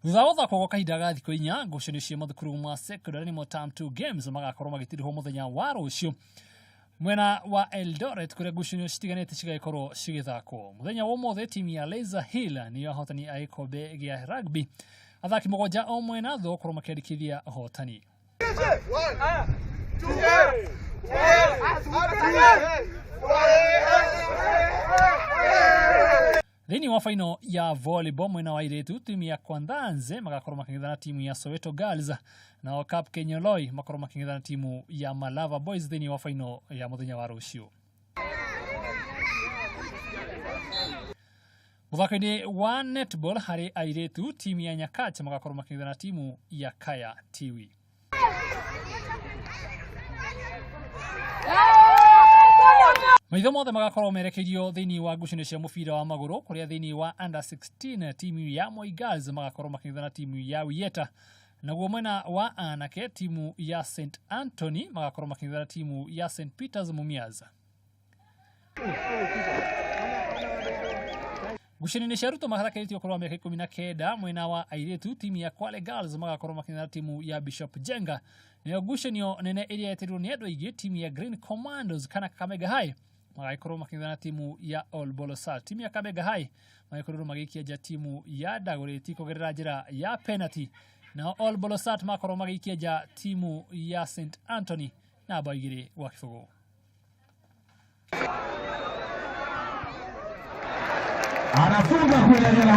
Thutha wa gũthakwo gwa kahinda ga thikũ inya, ngucanio cia mathukuru ma secondary nĩmo term 2 games magakorwo magĩtirihwo mũthenya wa rũciũ mwena wa Eldoret, kũrĩa ngucanio citiganĩte cigagĩkorwo cigĩthakwo. Mũthenya wa ũmũthĩ, timu ya Laser Hill nĩyo ahotani a gĩkombe gĩa rugby, athaki 7 o mwena thutha wa gũkorwo makĩandĩkithia ũhotani. Thĩinĩ wa final ya volleyball mwena wa airĩtu, timu ya Kwanthanze magakorwo makĩng'ethana timu ya Soweto Girls, nao Cap Kenyoloi makorwo makĩng'ethana timu ya Malava Boys thĩinĩ wa final ya mũthenya wa rũciũ. Mũthako-inĩ wa netball harĩ airĩtu, timu ya Nyakach magakorwo makĩng'ethana timu ya Kaya Tiwi. Maitho mothe magakorwo merekeirio thĩinĩ wa ngucanio cia mũbira wa magũrũ, kũrĩa thĩinĩ wa under 16 timu ya Moi Girls magakorwo makĩng'ethana timu ya Wieta, naguo mwena wa anake timu ya St Anthony magakorwo makĩng'ethana timu ya St Peters Mumias. Ngucanio-inĩ cia arutwo mathakĩrĩtio ũkũrũ wa mĩaka 19, mwena wa airĩtu timu ya Kwale Girls magakorwo makĩng'ethana timu ya Bishop Jenga, nayo ngucanio nene ĩrĩa yeterirwo nĩ andũ aingĩ, timu ya Green Commandos kana Kakamega High magagĩkorwo makĩng'ethana timu ya Ol Bolosat. Timu ya Kakamega High magĩkorirwo magĩikia nja timu ya Dagoretti kũgerera njĩra ya penalty, nao Ol Bolosat makorwo magĩikia nja timu ya St Anthony na bao 2-0. Anafunga kwenye.